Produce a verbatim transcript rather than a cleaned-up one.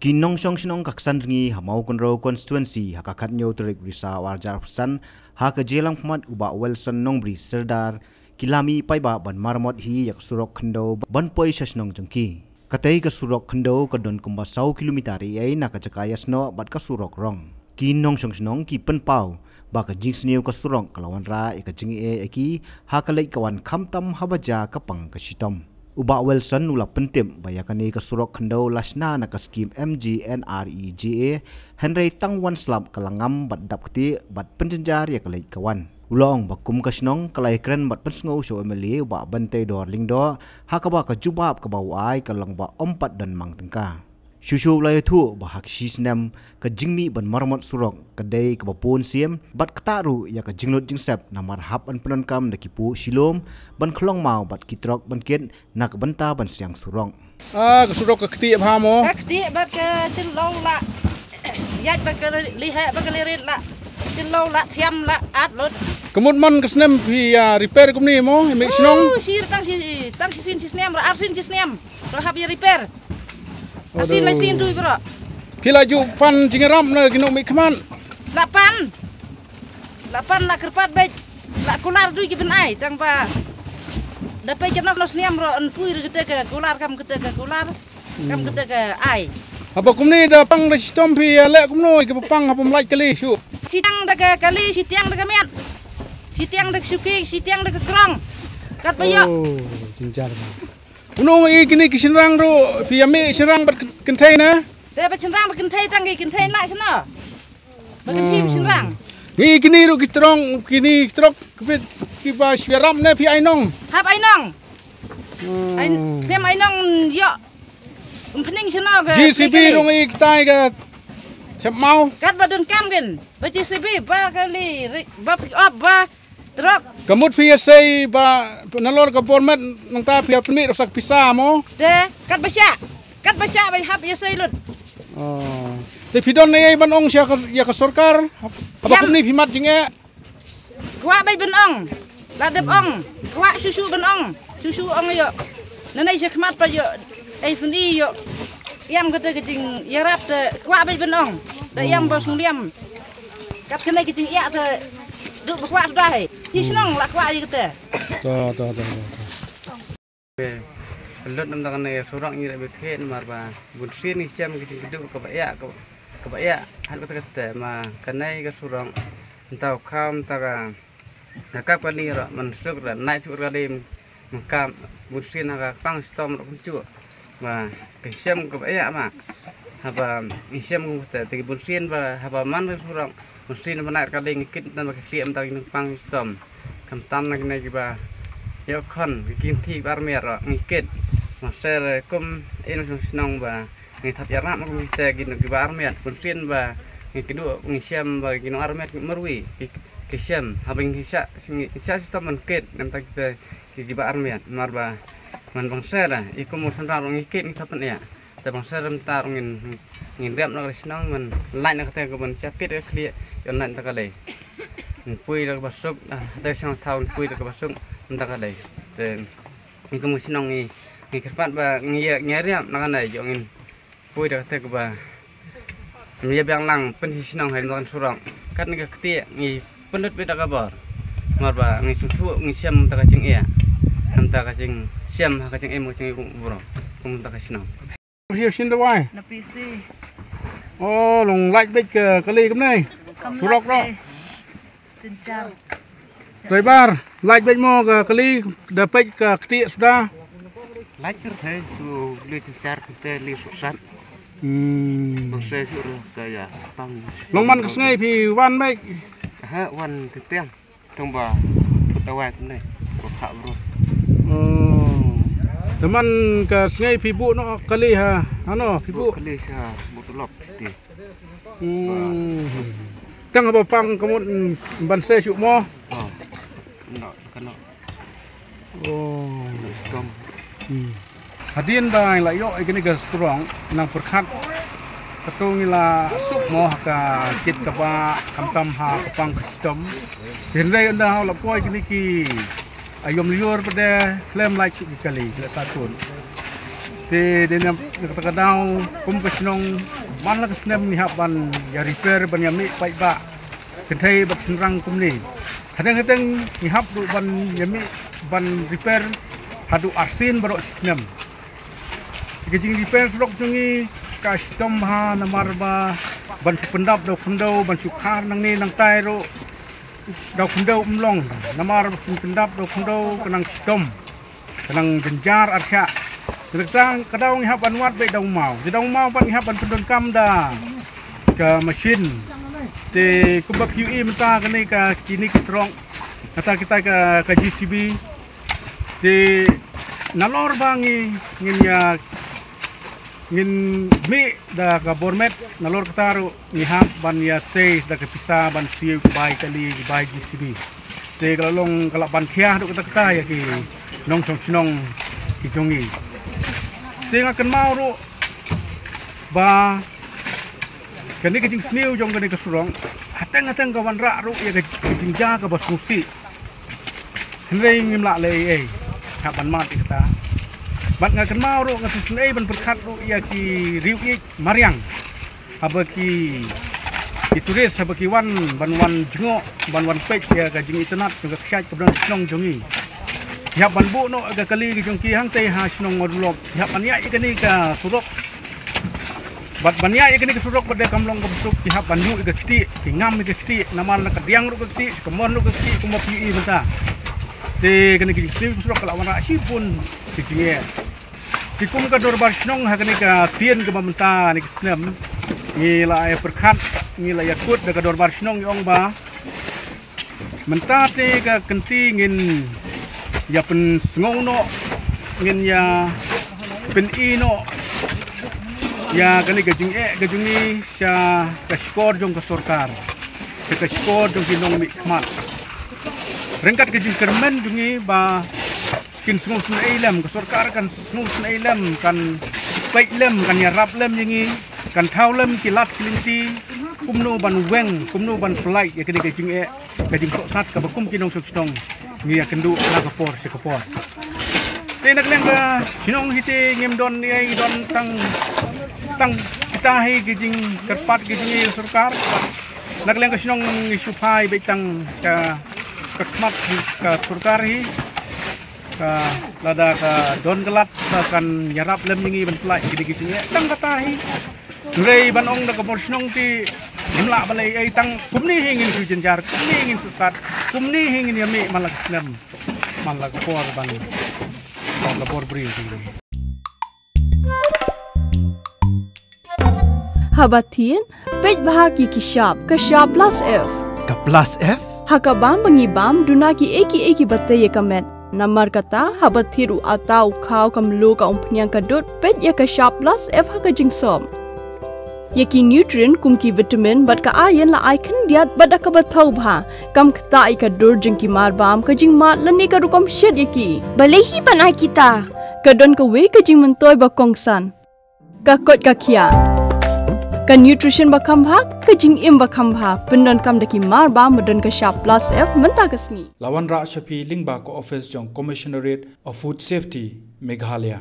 Ki nongshong shnong ka Ksanrngi ha Mawkynrew constituency ha ka khatñiew tarik Risaw arhajar arphew san ha ka jingïalam khmat u Bah Wilson Nongbri Sirdar ki la mih paidbah ban maramot hi ïa ka surok khyndew ban poi sha shnong jong ki. Katei ka surok khyndew ka don kumba saw kilometer eiei na ka jaka ïasnoh bad ka surok rong. Ki nongshong shnong ki pynpaw ba ka jingsniew ka surok ka la wanrah ïa ka jingeh ïa ki ha ka leit ka wan khamtam haba jia ka pang ka shitom. U Bah Wilson u la pyntip ba ïa kane ka surok khyndew la shna na ka skim M G N R E G A, hynrei tang wan slap ka la ngam bad dap ktieh bad pynjynjar ïa ka leit ka wan. U la ong ba kum ka shnong ka la ïakren bad pynsngew sha u M L A u Bah Banteidor Lyngdoh, ha kaba ka jubab kaba u ai ka long ba ym pat don mang tyngka. Shuh shuh u la ïathuh ba ha ka shi snem ka jingmih ban maramot surok ka dei kaba bun sien bad kata ruh ïa ka jinglut jingsep namar hap ban pyndonkam da ki puh shilum ban khlong maw bad ki trok ban kit na ka bynta ban siang surok. Ah, ka surok ka ktieh bha mo? Ka ktieh bad ka jylliew la ïaid bad ka liheh bad ka lirit la jylliew la thiam la at lut. Ka mut man ka snem phi, ah, repair kumne mo, ïa mih shnong? Oh, shi tang shi, tang shi sien shi snem, ar sien shi snem. Ruh hap ïa repair. Asin la Aduh. Sien dui bro. Phi la ju pan jingïarap na ki nongmihkhmat? La pan. La pan la kyrpad beit. La kular dui ki ban ai tang ba. Da peit ka nok la sniam ruh yn pui ruh kata ka kular kam kata ka kular. Kam Hmm. Kata ka ai. Haba kumne da pang da shitom phi ïa leh kumno ïa ka ba pang haba ym lait kali shuh. Shitiang da ka kali, shitiang da ka miat. Shitiang da ka shuki, shitiang da ka krong. Kat ba ïoh. Oh, jynjar. Uno ngi kine ki shynrang ruh phi ïa mih shynrang bad kyn-, kynthei na? Te bad shynrang bad kynthei tang ki kynthei na shano. Bad kynthei bad shynrang. Ngi kine ruh ki trok, kine ki trok ki bit ki ba shwa ram ne phi ai nong. Hap ai nong. Hmm. Ai, khlem ai nong ïoh. Um phening shano ka J C B kine. Ruh ngi kitai ka thep mau. Kat ba don kam kin. Ba J C B ba kali ri-, ba pick up ba Trok. Ka mut phi ïa sei ba nalor ka bor met nangta phi ïa pynmih ruh sa ka pisa mo. Te kat ba shah. Kat ba shah ba hap ïa sei lut. Oh. Te phi don ei ban ong sha ka, ïa ka sorkar. Haba Ïam. Kumne phi mad jingeh. Kwah beit ban ong. La dep ong. Kwah shu shu ban ong. Shu shu ong ïoh. Nanei sha khmat pa ïoh. Ei sni ïoh. Ïam kata ka jingïarap te kwah beit ban ong. Da ïam ba shu liam. Kat kane ka jingïa te duk ba kwah suda hai. Chi shnong la kwah ïa kata. To, to, to, to, to. Lut namar kane ka surok ngi la bit khe namar ba bun sien ngi shem ka jingkduh kaba ïa, kaba, kaba ïa. Han kata kata ma kane ka surok. Ntaw kham ta ka Nga kap kane ruh man suk ruh nai suk ruh ka dei man kam bun sien ha ka pang shitom ruh kumjuh. Ba ka shem kaba ïa ma. Haba ngi shem kumta te bun sien ba haba man ka surok bun sien ba nai ruh ka dei ngi kit tan ba ka khlieh mynta ngi pang shitom. Khamtam na kine kiba ïa khon ki kynthei ba armiat ruh ngi kit. Ma ser kum in shnong ba Ngi thap ïarap ma kumne te ki nong kiba armiat, bun sien ba ngi kduh ngi shem ba ki nong armiat ki marwei ki, ki shem haba ngi shah, ngi shah shitom ban kit namar kita ki, kiba armiat namar ba man bangsa da i kum u sendar ngi kit ngi thap pynïa. Te bangsa da mynta ngin, ngin riam na ka shnong man lait na kata ka ban shah kit ka khlieh ïa na ta ka lei. Ngi pui da kaba suk, ah, da shnong thaw ngi pui da kaba suk na ta ka lei. Te Ngi kum ka shnong ngi, ngi kyrpad ba ngi ïa, ngi ïa riam na kane jong ngin pui da kata kaba. Ngi ïa biang lang pynhi shnong hai makan surok. Kat ngi ka ktieh ngi pynlut beit da ka bor. Namar ba ngi sngewthuh ngi shem ta ka jingeh. Namar ta ka jingshem ha ka jingeh ka jingeh kum bro. Kum ta ka shnong. Shin shin da wai. Na P C. Oh, long lait beit ka kali kumne. Kam surok lait ro. Beit. Jynjar. Driver, lait beit mo ka kali da peit ka ktieh suda. Lait ka thei su li jynjar te li suksat. Hmm. Bang se su ro ka ïa pang. Long man ka sngi phi wan beit. Ha wan te tiang. Tong ba thut awai kumne. Ko kha bro. Oh. Te man ka sngi phi buh noh kali ha. Hano phi buh. Buh kali sa buh tulop siti. Hmm. Tang haba pang ka mut, mm, ban se shuh mo. Oh. No, kano. Oh. Stom. Hmm. Hadien ba ngi la ïoh ïa kane ka surok nang pyrkhat. Kato ngi la suk mo ha ka kit kaba khamtam ha ka pang ka stom. Hynrei ynda la poi kine ki aïom lyiur pat de khlem lait shuh ki kali la satun. Te dei na kata ka daw kum ka shnong man la ka snem ngi hap ban ïa repair ban ïa mih paidbah kynthei bad shynrang kumne. Hadeng hadeng ngi hap ruh ban ïa mih ban repair haduh arsien baroh shi snem. Ka jing repair surok jong ngi ka shitom bha namar ba ban shu pyndap da u khyndew ban shu khar nangne nangtai ruh da u khyndew um long namar ban pyndap da u khyndew ka nang shitom. Ka nang jynjar arshah. Te ka daw ngi hap ban wad beit da u maw. Te da u maw pat ngi hap ban pyndonkam da ka machine. Te kumba phi ïohi mynta kane ka kine ki trok. Kata kita ka, ka J C B. Te nalor ba ngi ngin ïa ngin mih da ka bor met nalor kata ruh ngi hap ban ïa sei da ka pisa ban siew ki bai kali ki bai J C B. Te ka la long ka la ban khia ruh kata kata ïa ki nongshong shnong ki jong ngi. Te nga kynmaw ruh ba kane ka jingsniew jong kane ka surok hateng hateng ka wanrah ruh ïa ka jingjia kaba sngewsih. Hynrei ngim lah leh ei ei. Hap ban mad ïa kata. Bad nga kynmaw ruh nga sngewsynei ban pyrkhat ruh ïa ki riew ïeit mariang. Haba ki, ki tourist haba ki wan ban wan jngoh ban wan peit ïa ka jingitynnad jong ka kshaid kaba don shnong jong ngi. Ki hap ban buh noh ka kali ka jong ki hangtei ha shnong Mawdulop. Ki hap ban ïaid ïa kane ka surok. Bad ban ïaid ïa kane ka surok bad dei kam long kaba suk ki hap ban ïuh ïa ka ktieh, ki ngam ïa ka ktieh, namar na ka diang ruh ka ktieh, sha ka mon ruh ka ktieh, kumba phi ïohi mynta. Te kane ka jingsniew ka surok ka la wanrah shibun ka jingeh. Te kum ka dorbar shnong ha kane ka sien kaba mynta ne ka snem. Ngi la ïa pyrkhat, ngi la ïa kut da ka dorbar shnong ngi ong ba mynta te ka kynti ngin ïa pynsngew noh, ngin ïa pyni noh ïa kane ka jingeh ka jong ngi sha ka shkor jong ka sorkar, sha ka shkor jong ki nongmihkhmat. Ryngkat ka jingkyrmen jong ngi ba kin sngewsynei lem, ka sorkar kan sngewsynei lem, kan peit lem, kan ïarap lem ïa ngi, kan thaw lem ki lad ki lynti, kumno ban weng, kumno ban pynlait ïa kane ka jingeh, ka jingsohsat kaba kum ki nongshong shnong ngi ïakynduh na ka por sha ka por. Te na ka liang ka shnong hi te ngim don ei ei, ngi don tang, tang kita hi ki jingkyrpad ki jong ngi ïa ka sorkar. Na ka liang ka shnong ngi shu phai beit tang ka, ka khmat ka sorkar hi. Ka lada ka don ka lad ba kan ïarap lem ïa ngi ban pynlait kine ki jingeh tang kata hi. Hynrei ban ong da ka bor shnong te ngim lah ban leh ei ei, tang kumne hi ngin shu jynjar, kumne hi ngin shu sat, kumne hi ngin ïa mih man la ka snem, man la ka por ban, ban ka bor briew. Haba thied, peit bha ki ki shap, ka shap plus F. Ka plus F? Ha ka bam ba ngi bam, duna ki ei ki ei ki ba tei ïa ka met. Namar kata, haba thied u ata, u khaw, ka mluh, ka umphniang, ka dud, peit ïa ka shap plus F ha ka jingsop. Ïa ki nutrient kum ki vitamin bad ka iron la ai khyndiat bad da kaba thaw bha. Kam ktah ïa ka dur jong ki mar bam, ka jingmad lane ka rukom shet ïa ki. Balei hi ban ai kita? Ka don kawei ka jingmyntoi ba kongsan. Ka koit ka khiah. Ka nutrition ba kham bha, ka jingim ba kham bha. Pyndonkam da ki mar bam ba don ka shap plus F mynta ka sngi. La wanrah sha phi lyngba ka office jong Commissionerate of Food Safety, Meghalaya.